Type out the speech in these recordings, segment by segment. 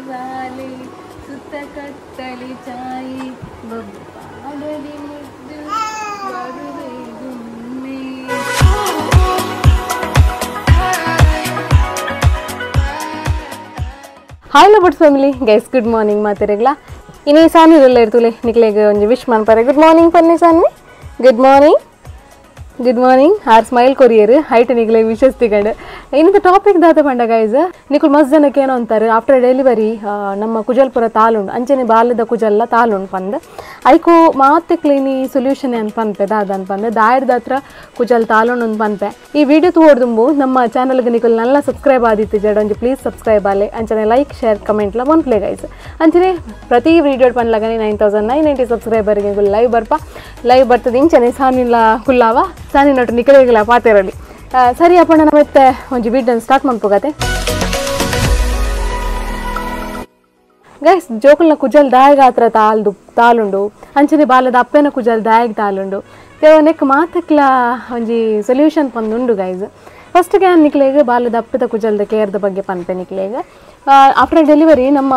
ಬಾಲೆ ಸುತ್ತ ಕತ್ತಲಿ ಚಾಯಿ ಬಬ್ಬಾಡಲಿ ಮುದ್ದು ಬರುವೆ ಗುಮ್ಮೆ. Hi lovers family guys, good morning ಮಾತಿರಗ್ಲ. ಇನಿ ಸಾನಿರೆಲ್ಲ ಇರ್ತುಲೆ ನಿಕ್ಲೆಗ್ ಒಂಜಿ ವಿಶ್ ಮನ್ಪರೆ. ಗುಡ್ ಮಾರ್ನಿಂಗ್ ಪನ್ನಿ Saanvi. Good morning. Good morning. R smile courier height ನಿಕ್ಲೆ wishes ತಿಕಂಡ್. ಇನ್ನಿತ topic ದಾತ ಪಂಡ ಗೈಸ್, ನಿಕುಲ್ ಮಸ್ತ್ ಜನಕ್ಕೆ ಏನೋ ಅಂತಾರೆ ಆಫ್ಟರ್ ಡೆಲಿವರಿ ನಮ್ಮ ಕುಜಲ್ಪುರ ತಾಲುಂಡು ಅಂಚನೆ ಬಾಲ್ಯದ ಕುಜಲ್ಲ ತಾಲುಂಡು ಪಂದ್ ಐಕು ಮಾತೆ ಕ್ಲೀನಿ ಸೊಲ್ಯೂಷನ್ ಅನ್ಪನ್ಪೆ ದಾದ ಅನ್ಪಂದೆ ದಾಯರ್ದ ಹತ್ರ ಕುಜಲ್ ತಾಲುಂಡು ಅಂತ ಪನ್ಪೆ. ಈ ವಿಡಿಯೋ ತೋಡ್ದುಂಬು ನಮ್ಮ ಚಾನಲ್ಗೆ ನಿಕುಲ್ ನಲ್ಲ ಸಬ್ಸ್ಕ್ರೈಬ್ ಆದಿತ್ತು ಜಡ ಒಂಜಿ ಪ್ಲೀಸ್ ಸಬ್ಸ್ಕ್ರೈಬ್ ಆಲೆ ಅಂಚನೆ ಲೈಕ್ ಶೇರ್ ಕಮೆಂಟ್ಲ ಮನ್ಪ್ಲೆ ಗೈಸ್. ಅಂಚನೆ ಪ್ರತಿ ವಿಡಿಯೋ ಪನ್ಲಗನೆ 9990 ಸಬ್ಸ್ಕ್ರೈಬರ್ಗೆ ಲೈವ್ ಬರ್ಪ ಲೈವ್ ಬರ್ತದೆ. ಇಂಚನೆ ಸಾನಿಲ್ಲ ಕುಲ್ಲಾವ ಸಾನಿ ನಟು ನಿಕಲೆಗಿಲ್ಲ ಪಾತೆರಲಿ. ಸರಿ ಅಪ್ಪಣ್ಣ, ಮತ್ತೆ ಒಂಜಿ ವಿಡಿಯೋನ ಸ್ಟಾರ್ಟ್ ಮನ್ಪುಗತೆ ಗೈಸ್. ಜೋಕುಲ್ನ ಕುಜಲ್ ದಾಯಗ ಹತ್ರ ತಾಲ್ದು ತಾಲುಂಡು ಅಂಚನೆ ಬಾಲದ ಅಪ್ಪೆನ ಕುಜಲ್ ದಾಯಗ ತಾಲುಂಡು ನೆಕ್ ಮಾತಕ್ಲ ಒಂಜಿ ಸೊಲ್ಯೂಷನ್ ಪಂದುಂಡು ಗೈಸ್. ಫಸ್ಟ್ಗೆ ನಿಕ್ಲೆಗ್ ಬಾಲದ ಅಪ್ಪದ ಕುಜಲ್ದ ಕೇರ್ದ ಬಗ್ಗೆ ಪನ್ಪೆ ನಿಕ್ಲೆಗ್. ಆಫ್ಟರ್ ಡೆಲಿವರಿ ನಮ್ಮ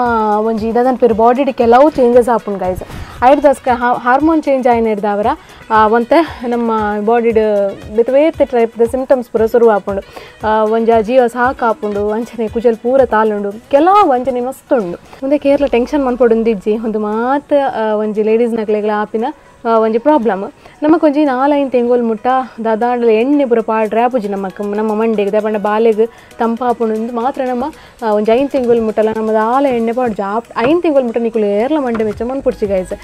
ಒಂಜಿ ಇದಾದನ್ ಪೇರು ಬಾಡಿಡ್ ಕೆಲವು ಚೇಂಜಸ್ ಆಪುಂಡು ಗೈಸ್. ಐಡ್ದಸ್ಕ ಹಾರ್ಮೋನ್ ಚೇಂಜ್ ಆಯ್ನ ಹಿಡ್ದವರ ಒಂತೆ ನಮ್ಮ ಬಾಡಿಡ್ ಬೇತೆ ಬೇತೆ ಟೈಪ್ದ ಸಿಂಪ್ಟಮ್ಸ್ ಪೂರ ಶುರು ಆಪುಂಡು. ಒಂಜ ಜೀವ ಸಾಕು ಆಪುಂಡು ಅಂಚನೆ ಕುಜಲ್ ಪೂರ ತಾಲುಂಡು ಕೆಲವು ಅಂಚನೆ ಮಸ್ತ್ ಉಂಡು. ಮುಂದೆ ಕೇರಳ ಟೆನ್ಷನ್ ಮನ್ಪೊಡುಂದಿಜ್ಜಿ ಒಂದು ಮಾತು ಒಂಜಿ ಲೇಡೀಸ್ ನಕ್ಲೆಗ್ಲ ಆಪಿನ ಒಂಜಿ ಪ್ರಾಬ್ಲಮ್. ನಮಕ್ ಒಂಜಿ 4-5 ತಿಂಗಳು ಮುಟ್ಟ ದಾದಾಂಡಲ ಎಣ್ಣೆ ಪೂರ ಪಾಡ್ರೆ ಆಪುಜಿ ನಮಕ್ ನಮ್ಮ ಮಂಡೆಗೆ ದಾಪಂಡ ಬಾಲೆಗ್ ತಂಪಾಪುಂಡು ಮಾತ್ರ ನಮ್ಮ ಒಂಜಿ 5 ತಿಂಗಳು ಮುಟ್ಟಲ ನಮ್ಮ ದಾಲ ಎಣ್ಣೆ ಪಾಡ್ಜು. 5 ತಿಂಗಳು ಮುಟ್ಟ ನಿಕುಲು ಏರ್ಲ ಮಂಡೆ ಮೆಚ್ಚ ಮನ್ಪುಡ್ಚಿ ಗೈಸ್.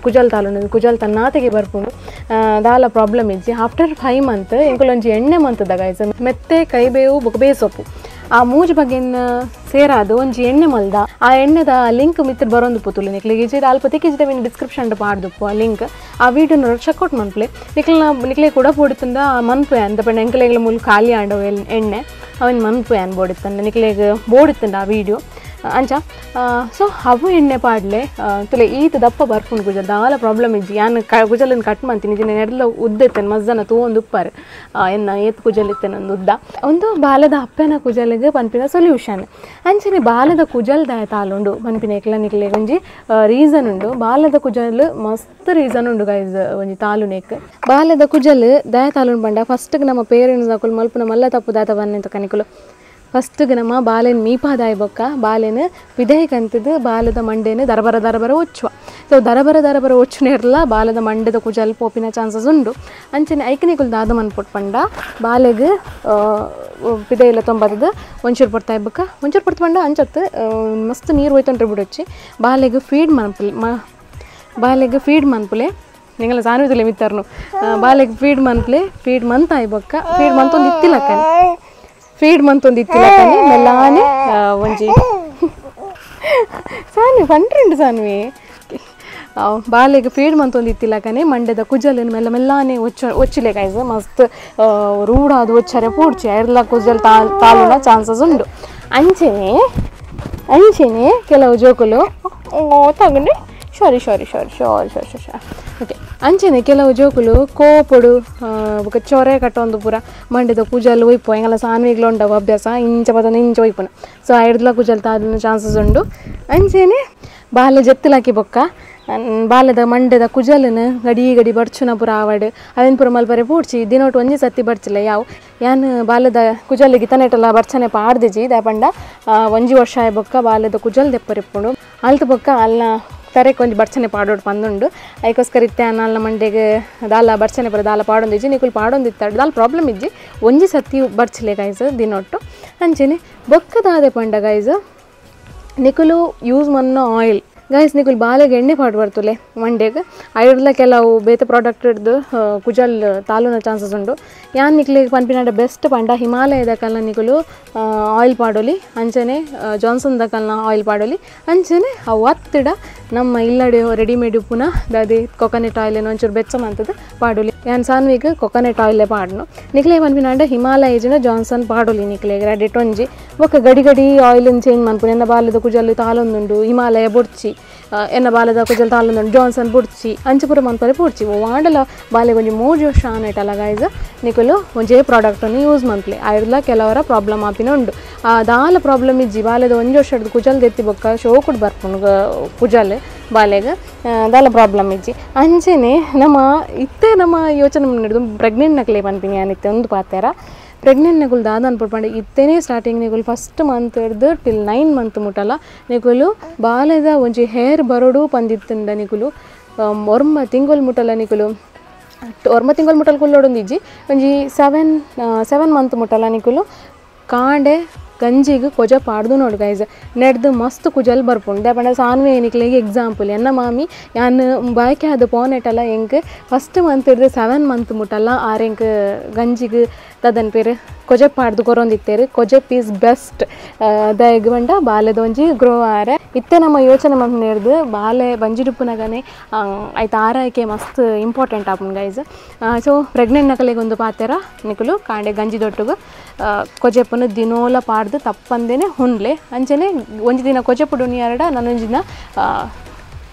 ಕುಜಲ್ ತಾಲುಂಡು ಕುಜಲ್ ತನ್ನಾತೆಗೆ ಬರ್ಪುಂಡು ದಾಲ ಪ್ರಾಬ್ಲಮ್ ಇಜ್ಜಿ. ಆಫ್ಟರ್ 5 ಮಂತ್ ಎಂಕುಲು ಒಂಜಿ ಎಣ್ಣೆ ಮಂತದ ಗೈಸ್, ಮೆತ್ತೆ ಕೈಬೇವು ಬೊಕ ಬೇಸೊಪ್ಪು ಆ ಮೂಜಿ ಬಗೆನ್ ಸೇರಾದು ಒಂಜಿ ಎಣ್ಣೆ ಮಲ್ದ. ಆ ಎಣ್ಣೆದ ಲಿಂಕ್ ಮಿತ್ರ ಬರೋಂದು ಪುತುಲು ನಿಕ್ಲೆಗ್ ಇಜ್ಜಿ ಅಲ್ಪ ತಿಕ್ಕಿಜಿಡ ಮೀನ್ ಡಿಸ್ಕ್ರಿಪ್ಷನ್ ಪಾಡ್ದುಪ್ಪು ಆ ಲಿಂಕ್. ಆ ವಿಡಿಯೋನ ಚೆಕ್ಔಟ್ ಮನ್ಪ್ಲೆ ನಿಕ್ಲೆನ ನಿಕ್ಲೆ ಕೂಡ ಬೋಡಿತ್ತಂದ ಮನ್ಪೆ ಅಂತ ಪಂಡ ಎಂಕಲೆಗ್ಲ ಮೂಲು ಖಾಲಿ ಆಂಡವು ಎಣ್ಣೆ ಅವನ್ ಮನ್ಪೆ ಅನ್ ಬೋಡಿತ್ತಂದ ನಿಕ್ಲೆಗ್ ಬೋಡಿತ್ತಂದ ಆ ವಿಡಿಯೋ ಅಂಚ. ಸೊ ಅವು ಎಣ್ಣೆ ಪಾಡ್ಲೆ ತುಲೆ ಈತ ದಪ್ಪ ಬರ್ಪುಂಡು ಕುಜಲ್ ದಾಲ ಪ್ರಾಬ್ಲಮ್ ಇಜ್ಜಿ. ಯಾನ್ ಕುಜಲನ್ ಕಟ್ ಮಂತೀನಿ ಜಿನ ನೆಡ್ಲ ಉದ್ದ ಇತ್ತೇನೆ ಮಸ್ತ್ ಜನ ತೂವೊಂದು ಉಪ್ಪಾರು ಎನ್ನ ಏತ್ ಕುಜಲ್ ಇತ್ತೇನೆ ಒಂದು ಉದ್ದ. ಒಂದು ಬಾಲದ ಅಪ್ಪೆನ ಕುಜಲ್ಗೆ ಪನ್ಪಿನ ಸೊಲ್ಯೂಷನ್. ಅಂಚನೆ ಬಾಲದ ಕುಜಲ್ ದಾಯ ತಾಲುಂಡು ಪನ್ಪಿನ ಎಕ್ಲ ನಿಕ್ಲೆಗ್ ಒಂಜಿ ರೀಸನ್ ಉಂಡು. ಬಾಲದ ಕುಜಲ್ ಮಸ್ತ್ ರೀಸನ್ ಉಂಡು ಗೈಸ್ ಒಂಜಿ ತಾಲುನೆಕ್. ಬಾಲದ ಕುಜಲ್ ದಾಯ ತಾಲುಂಡು ಪಂಡ ಫಸ್ಟ್ಗೆ ನಮ್ಮ ಪೇರೆಂಟ್ಸ್ ಅಕುಲು ಮಲ್ಪುನ ಮಲ್ಲ ತಪ್ಪು ದಾತ ಬನ್ನಿ ಕನಿಕುಲು. ಫಸ್ಟ್ಗೆ ನಮ್ಮ ಬಾಲೆನ ಮೀಪಾದಾಯ ಬೊಕ್ಕ ಬಾಲೆನ ಪಿದೈಕಂತದ್ದು ಬಾಲದ ಮಂಡೆನ ದರಬರ ದರಬರ ಒಚ್ಚುವ. ಸೊ ದರಬರ ದರಬರ ಒಚ್ಚುನೇರ್ಲ ಬಾಲದ ಮಂಡೆದ ಕುಜಲ್ ಪೋಪಿನ ಚಾನ್ಸಸ್ ಉಂಡು. ಅಂಚನೆ ಐಕನಿಕುಲು ದಾದ ಮನ್ಪೊಟ್ಟು ಪಂಡ ಬಾಲೆಗ್ ಪಿದೈಲ ತೊಂಬತ್ತದು ಒಂಚೂರು ಪೊರ್ತಾಯ್ ಬೊಕ್ಕ ಒಂಚೂರು ಪೊರ್ತು ಪಂಡ ಅಂಚತ್ತು ಮಸ್ತ್ ನೀರು ಹೋಯ್ತೊಂಡ್ರೆ ಬಿಡೊಚ್ಚಿ ಬಾಲೆಗ್ ಫೀಡ್ ಮನ್ಪುಲೆ ಬಾಲೆಗ್ ಫೀಡ್ ಮನ್ಪುಲೆ ನಿಂಗಲ ಸಾನ್ವಿతుಲೆ ಮಿತ್ತರ್ನು ಬಾಲೆಗ್ ಫೀಡ್ ಮನ್ಪುಲೆ ಫೀಡ್ ಮಂತಾಯ್ ಬೊಕ್ಕ ಫೀಡ್ ಮಂತೊಂದು ಇತ್ತಿಲಕ್ಕನೆ ಫೀಡ್ ಮಂತೊಂದು ಇತ್ತಿಲಕ್ಕನೆ ಮೆಲ್ಲಾನೆ ಒಂಜಿ ಸಾನ್ವಿ ಪಂಡ್ರೆಂಡು ಸಾನ್ವಿ ಬಾಲೆಗ್ ಫೀಡ್ ಮಂತೊಂದು ಇತ್ತಿಲಕ್ಕನೆ ಮಂಡೆದ ಕುಜಲನ್ ಮೆಲ್ಲ ಮೆಲ್ಲಾನೆ ಒಚ್ಚ ಒಚ್ಚಿಲೆ ಗೈಸ್. ಮಸ್ತ್ ರೂಢಾದು ಒಚ್ಚರೆ ಪೂಡ್ಚಿ ಐರ್ಲ ಕುಜಲ್ ತಾಲುನ ಚಾನ್ಸಸ್ ಉಂಡು. ಅಂಚನೆ ಅಂಚನೆ ಕೆಲವು ಜೋಕುಲು ತಗೊಂಡು sorry sorry sorry sorry sorry sorry okay ಅಂಚನೆ ಕೆಲವು ಜೋಕುಲು ಕೋಪೊಡು ಬೊಕ ಚೊರೆ ಕಟ್ಟೊಂದು ಪೂರ ಮಂಡೆದ ಕುಜಲ್ ಒಯ್ಪು ಎಂಗಲ ಸಾನ್ವಿಗ್ಲ ಉಂಡವು ಅಭ್ಯಾಸ ಇಂಚ ಪತೊಂದು ಇಂಚ ಒಯ್ಪುನ. ಸೊ ಐಡ್ಲ ಕುಜಲ್ ತಾಲುನ ಚಾನ್ಸಸ್ ಉಂಡು. ಅಂಚನೆ ಬಾಲೆ ಜೆತ್ತುಲಾಕಿ ಬೊಕ್ಕ ಬಾಲದ ಮಂಡೆದ ಕುಜಲನ ಗಡಿ ಗಡಿ ಬರ್ಚುನ ಪೂರ ಆವಡ್ ಅವೆನ್ ಪೂರ ಮಲ್ಪರೆ ಪೂಡ್ಚಿ ದಿನೋಟು ಒಂಜಿ ಸತ್ತಿ ಬರ್ಚಿಲ್ಲ ಯಾವು ಯಾನ್ ಬಾಲದ ಕುಜಲಿಗೆ ಇತನೆಟಲ ಬರ್ಚನೆ ಪಾಡ್ದಿಜಿ ದಾಪಂಡ ಒಂಜಿ ವರ್ಷ ಆಯ್ ಬೊಕ್ಕ ಬಾಲದ ಕುಜಲ್ ದೆಪ್ಪರಿಪ್ಪುಂಡು ಅಲ್ತ ಬೊಕ್ಕ ಅಲ್ನ ತರೆಕ್ ಒಂಜಿ ಬರ್ಚನೆ ಪಾಡೋಡು ಪಂದುಂಡು. ಐಕೋಸ್ಕರ ಇತ್ತೆ ಅಲ್ನ ಮಂಡೆಗ್ ದಾಲ ಬರ್ಚನೆ ಪೂರ ದಾಲ ಪಾಡೊಂದಿಜ್ಜಿ ನಿಕುಲು ಪಾಡೊಂದಿತ್ತಾಡು ದಾಲ ಪ್ರಾಬ್ಲಮ್ ಇಜ್ಜಿ ಒಂಜಿ ಸತ್ತಿ ಬರ್ಚಲೆ ಗೈಸ್ ದಿನೊಟ್ಟು. ಅಂಚನೆ ಬೊಕ್ಕ ದಾದೆ ಪಂಡ ಗೈಸ್, ನಿಕುಲು ಯೂಸ್ ಮನ್ನ ಆಯಿಲ್ ಗೈಸ್. ನಿಕುಲು ಬಾಲೆಗ್ ಎಣ್ಣೆ ಪಾಡ್ ಬರ್ತುಲೆ ಮಂಡೆಗ್ ಐಡ್ಲ ಕೆಲವು ಬೇತೆ ಪ್ರಾಡಕ್ಟ್ ಹಿಡ್ದು ಕುಜಲ್ ತಾಲುನ ಚಾನ್ಸಸ್ ಉಂಡು. ಯಾನ್ ನಿಕ್ಲೆಗ್ ಪನ್ಪಿನಾಡ ಬೆಸ್ಟ್ ಪಂಡ ಹಿಮಾಲಯದ ಕಲ್ನ ನಿಕುಲು ಆಯಿಲ್ ಪಾಡೊಲಿ ಅಂಚನೆ ಜಾನ್ಸನ್ the ಕಲ್ನ ಆಯಿಲ್ ಪಾಡೊಲಿ ಅಂಚನೆ ಅವು ಅತ್ತಿಡ ನಮ್ಮ ಇಲ್ಲಡೆ ರೆಡಿಮೇಡ್ ಉಪ್ಪುನ ದಾದಿ ಕೊಕೊನಟ್ ಆಯಿಲ್ ಏನೋ ಒಂಚೂರು ಬೆಚ್ಚ ಮಂತದ ಪಾಡೊಲಿ. ಯಾನ್ ಸಾನ್ವಿಗ್ ಕೊಕೊನಟ್ ಆಯಿಲೇ ಪಾಡ್ನು. ನಿಕ್ಲೆ ಪನ್ಪಿನಾಂಡ ಹಿಮಾಲಯ ಜಿನ ಜಾನ್ಸನ್ ಪಾಡೊಲಿ ನಿಕ್ಲೆಗ್ ರೆಡಿಟ್ ಒಂಜಿ ಬೊಕ್ಕ ಗಡಿ ಗಡಿ ಆಯಿಲ್ ಚೇಂಜ್ ಮನ್ಪುನ ಎನ್ನ ಬಾಲದ ಕುಜಲ್ ತಾಲೊಂದುಂಡು ಹಿಮಾಲಯ ಬೊಡ್ಚಿ ಎನ್ನ ಬಾಲದ ಕುಜಲ್ ತಾಲೊಂದು ಜಾನ್ಸನ್ ಬುಡ್ಚಿ ಅಂಚಪುರ ಮನ್ಪರೆ ಪೋಡ್ಚಿ ವಾಂಡಲ ಬಾಲೆಗ್ ಒಂಜಿ ಮೂಜಿ ವರ್ಷ ಆನೆಟಲ ಗೈಸ್ ನಿಕುಲು ಒಂಜೇ ಪ್ರಾಡಕ್ಟನ್ನು ಯೂಸ್ ಮನ್ಪಲೆ ಐರ್ಲ ಕೆಲವರ ಪ್ರಾಬ್ಲಮ್ ಆಪಿನ ಉಂಡು ದಾಲ ಪ್ರಾಬ್ಲಮ್ ಇಜ್ಜಿ ಬಾಲೆದ ಒಂಜಿ ವರ್ಷದ ಕುಜಲ್ ದೆತ್ತಿ ಬೊಕ್ಕ ಶೋಕುಡ್ ಬರ್ಪುಂಡು ಕುಜಲ್ ಬಾಲೆಗ್ ದಾಲ ಪ್ರಾಬ್ಲಮ್ ಇಜ್ಜಿ ಅಂಚನೆ ನಮ್ಮ ಇತ್ತೆ ನಮ್ಮ ಯೋಚನೆ ನಡೆದು ಪ್ರೆಗ್ನೆಂಟ್ ನಕಲೆ ಪನ್ಪಿನಿ ಅನಿತ್ತೆ ಒಂದು ಪಾತೆರ ಪ್ರೆಗ್ನೆಂಟ್ ನಗುಲು ದಾದ ಅನ್ಪುಂಡು ಇತ್ತೇನೆ ಸ್ಟಾರ್ಟಿಂಗ್ ನಿಗುಲು ಫಸ್ಟ್ ಮಂತ್ ಹಿಡ್ದು ಟಿಲ್ 9 ಮಂತ್ ಮುಟ್ಟಲ ನಿಗುಲು ಬಾಲೆದ ಒಂಜಿ ಹೇರ್ ಬರೋಡು ಪಂದಿತ್ತುಂಡ ನಿಗುಲು ಒರ್ಮ ತಿಂಗೊಲ್ ಮುಟ್ಟಲ ನಿಗುಲು ಒರ್ಮ ತಿಂಗೊಲ್ ಮುಟ್ಟಲ್ ಕುಲ್ಲೋಡೊಂದಿಜ್ಜಿ ಒಂಜಿ 7 ಮಂತ್ ಮುಟ್ಟಲ ನಿಗುಲು ಕಾಂಡೆ ಗಂಜಿಗೆ ಕೊಜ ಪಾಡ್ದು ನೋಡು ಗೈಸ್ ನೆಡ್ದು ಮಸ್ತ್ ಕುಜಲ್ ಬರ್ಪುಂಡು ದಾಯೆ ಸಾನ್ವಿ ನಿಕ್ಲೆಗ್ ಎಕ್ಸಾಂಪಲ್ ಎನ್ನ ಮಾಮಿ ಯಾನ್ ಬಾಯ್ಕೆ ಅದು ಪೋನೆಟಲ್ಲ ಎಂಕ್ ಫಸ್ಟ್ ಮಂತ್ ಹಿಡ್ದು 7 ಮಂತ್ ಮುಟ್ಟಲ್ಲ ಆರ್ ಎಂಕ್ ಗಂಜಿಗೆ ತದನ್ ಪೇರು ಕೊಜೆಪ್ ಪಾಡ್ದು ಕೊರೊಂದಿತ್ತೇರು ಕೊಜೆಪ್ is best ದಾಯೆಗ್ ಪಂಡ ಬಾಲೆದ ಒಂಜಿ ಗ್ರೋ ಆರೆ ಇತ್ತೆ ನಮ್ಮ ಯೋಚನೆ ಮಲ್ಪುನೆರ್ದ್ ಬಾಲೆ ಬಂಜಿಡುಪ್ಪುನಗನೆ ಐತ ಆರೈಕೆ ಮಸ್ತ್ ಇಂಪಾರ್ಟೆಂಟ್ ಆಪುಂಡು ಗೈಸ್ ಸೊ ಪ್ರೆಗ್ನೆಂಟ್ ನಕಲೆಗ್ ಒಂದು ಪಾತೆರ ನಿಕುಲು ಕಾಂಡೆ ಗಂಜಿದೊಟ್ಟುಗು ಕೊಜೆಪ್ಪನು ದಿನೋಲ ಪಾಡ್ದು ತಪ್ಪಂದೇನೆ ಹುಣ್ಲೆ ಅಂಚನೆ ಒಂಜಿ ದಿನ ಕೊಜೆಪ್ಪುಡು ಎರಡ ನನೊಂಜಿ ದಿನ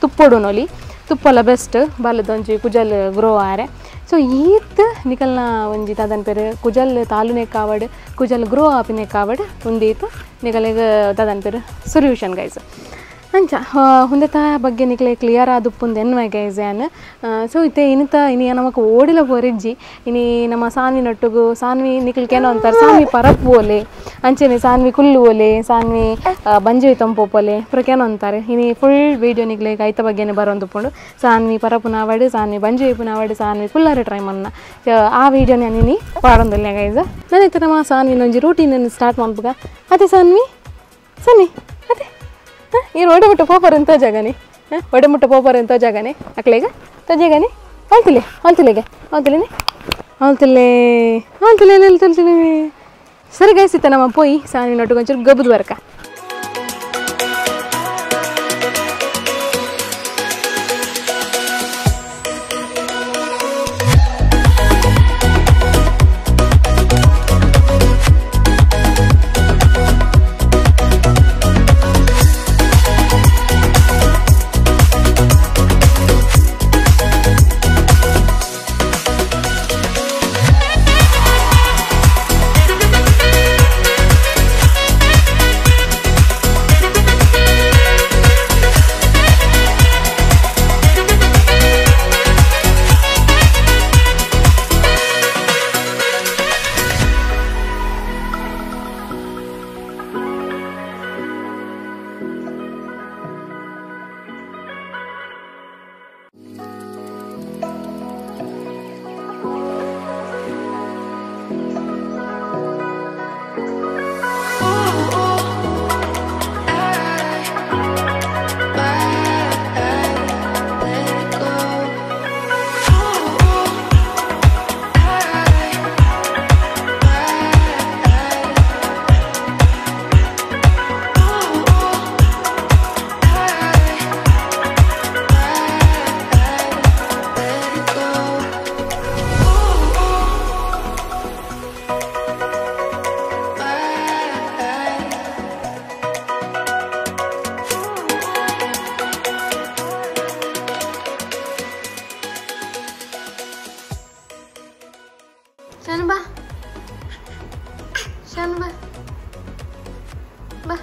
ತುಪ್ಪೊಡುನೊಲಿ ತುಪ್ಪಲ ಬೆಸ್ಟ್ ಬಾಲೆದ ಒಂಜಿ ಕುಜಲ್ ಗ್ರೋ ಆರೆ ಸೊ ಈತ್ ನಿಕಲ್ನ ಒಂಜಿ ತದನ್ ಪೇರು ಕುಜಲ್ ತಾಲುನೆ ಕಾವಡ್ ಕುಜಲ್ ಗ್ರೋ ಆಪಿನೆ ಕಾವಡ್ ಒಂದೀತ್ ನಿಕಲೆಗ್ ತದನ್ ಪೇರು ಸೊಲ್ಯೂಷನ್ ಗೈಸ್ ಅಂಚ ಹುಂದೆತ ಬಗ್ಗೆ ನಿಕ್ಲೆ ಕ್ಲಿಯರ್ ಆದುಪ್ಪುಂದು ಎನ್ನುವ ಗೈಸ್ ಯಾನ್ ಸೊ ಇತ್ತೆ ಇನಿತ ಇನಿ ನಮಕ್ ಓಡಿಲ ಪೋರಿಜ್ಜಿ ಇನಿ ನಮ್ಮ ಸಾನ್ವಿ ನೊಟ್ಟುಗು ಸಾನ್ವಿ ನಿಕ್ಲ್ಕೇನೋ ಅಂತಾರೆ ಸಾನ್ವಿ ಪರಪ್ಪು ಓಲೆ ಅಂಚನೆ ಸಾನ್ವಿ ಕುಲ್ಲು ಓಲೆ ಸಾನ್ವಿ ಬಂಜಿ ತಂಪೋಪೋಲೆ ಪುರಕೇನೋ ಅಂತಾರೆ ಇನಿ ಫುಲ್ ವೀಡಿಯೋ ನಿಕ್ಲೆ ಐತ ಬಗ್ಗೆನೆ ಬರೋಂದುಪ್ಪುಂಡು ಸಾನ್ವಿ ಪರಪ್ಪುನಾವಡ್ ಸಾನ್ವಿ ಬಂಜಿ ಒಯ್ಪುನಾವಡ್ ಸಾನ್ವಿ ಕುಲ್ಲರೆ ಟ್ರೈ ಮನ್ನ ಆ ವೀಡಿಯೋ ನಾನು ಇನಿ ಪಾಡೊಂದುಲ್ಲೆ ಗೈಸ್ ನಾನು ಇತ್ತೆ ನಮ್ಮ ಸಾನ್ವಿನ ಒಂಜಿ ರೂಟೀನ್ ಸ್ಟಾರ್ಟ್ ಮನ್ಪುಗ ಅದೇ ಸಾನ್ವಿ ಸಾನ್ವಿ ಅದೇ ಈ ಒಡೆ ಮುಟ್ಟ ಪೋಪರ್ ಎಂತ ಜಾಗನೆ ಒಡೆ ಮುಟ್ಟ ಪೋಪರ್ ಎಂತ ಜಾಗನೆ ಅಕ್ಲೇಗ ತಜೆಗನೆ ಅಂತಿಲೆ ಅಂತಿಲೆಗೆ ಅಂತಿಲೇನೆ ಅಂತಿಲೆ ಅಂತಿಲೆ ಅಂತಿಲೆ ಸರಿ ಗೈಸ್ ಇತ್ತ ನಮ್ಮ ಪೋಯಿ ಸಾನಿ ನೊಟ್ಟು ಒಂಚೂರು ಗಬ್ಬದ ಬರ್ಕ Shanu ba Shanu ba ba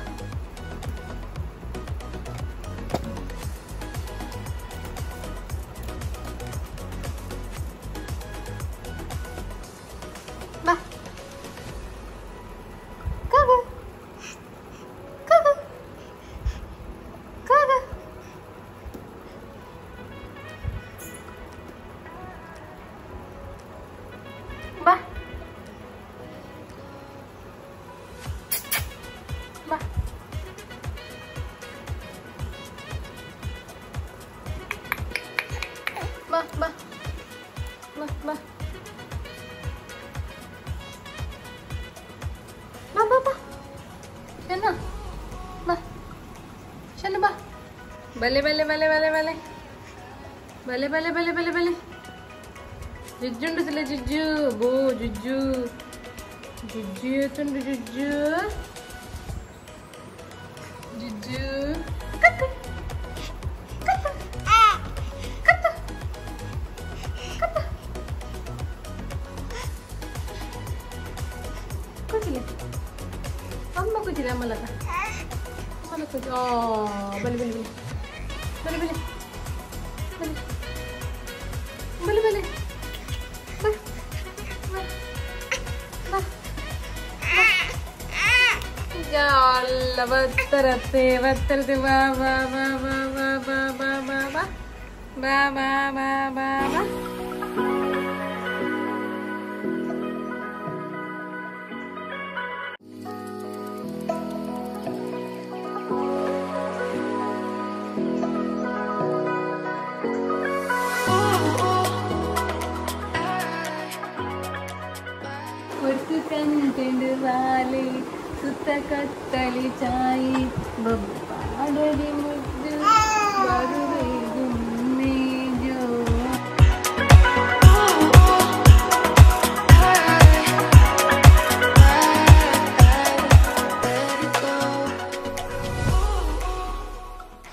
ba Kaga Kaga Kaga ba ba ba ba ba ba ba ba ba Shanu ba Shanu ba bale bale bale bale bale bale bale bale bale bale ಜಿಜ್ಜುಂಡು ಸಿಲೆ ಜಿಜ್ಜು ಬೋ ಜಿಜ್ಜು ಜಿಜ್ಜು ತುಂಡು ಜಿಜ್ಜು ಜಿಜ್ಜು ಕಕ್ಕ ಕೂಚಿಲೆ ಅಮ್ಮ ಕೂಚಿಲೆ ಅಮ್ಮಲಕ ಅಮ್ಮಲ ಕೂಚಿ ಓ ಬಲಿ ಬಲಿ ಬಲಿ ಬಲಿ ಬಲಿ ಬಲಿ ಬಲಿ ಬಾ ಬಾ ಜಾಲ ಬತ್ತರತೆ ಬತ್ತರತೆ ಬಾ ಬಾ ಬಾ ಬಾ ಬಾ ಬಾ ಬಾ ಬಾ ಬಾ ಬಾ ಬಾ ಬಾ ಬಾ ಬಾ. ಸುತ್ತ ಕತ್ತಲಿ ಚಾಯಿ ಬಬ್ಬಾಡಲಿ ಮುದ್ದು ಬರುವೆ ಗುಮ್ಮೆ ಜೋ.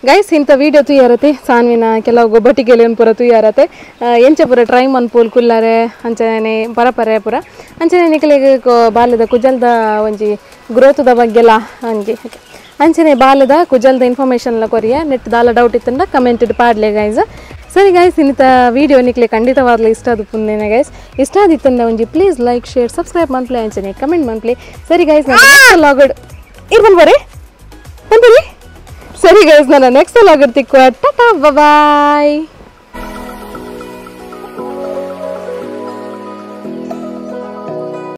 ಗೈಸ್ ಇಂಥ ವೀಡಿಯೋ ತುಯ್ಯಾರತೆ ಸಾನ್ವಿನ ಕೆಲವು ಗೊಬ್ಬಟ್ಟಿಗೆಲೆ ಪೂರ ತುಯ್ಯಾರತೆ ಎಂಚ ಪೂರ ಟ್ರೈ ಮನ್ಪೂಲ್ ಕುಲ್ಲಾರೆ ಅಂಚನೆ ಪರಪರೆ ಪೂರ ಅಂಚನೆ ನಿಕಲೆಗ್ ಬಾಲ್ಯದ ಕುಜಲ್ದ ಒಂಜಿ ಗ್ರೋತದ ಬಗ್ಗೆಲ ಅಂಜಿ ಅಂಚನೆ ಬಾಲ್ಯದ ಕುಜಲ್ದ ಇನ್ಫಾರ್ಮೇಷನ್ ಎಲ್ಲ ಕೊರಿಯ ನೆಟ್ ದಾಲ ಡೌಟ್ ಇತ್ತಂಡ ಕಮೆಂಟ್ ಪಾಡ್ಲೆ ಗೈಸ್. ಸರಿ ಗೈಸ್ ಇನ್ನಿತ ವೀಡಿಯೋ ನಿಕ್ಲೆ ಖಂಡಿತವಾಗ್ಲೂ ಇಷ್ಟ ಅದು ಪುಂದೇನೆ ಗೈಸ್. ಇಷ್ಟ ಆದಿತ್ತಂಡ ಒಂಜಿ please like share subscribe ಮನ್ಪ್ಲೆ ಅಂಚನೆ ಕಮೆಂಟ್ ಮನ್ಪ್ಲೆ. ಸರಿ ಗೈಸ್ ನಾನು ಲಾಗಡ್ ಇರ್ಬನ್ ಬರೀ ಬಂದ್ರಿ. ಸರಿ ಗೈಸ್ ನಾನು ನೆಕ್ಸ್ಟ್ ಲಾಗಡ್ ತಿಕ್ಕುವ. ಟಾಟಾ ಬಾಯ್.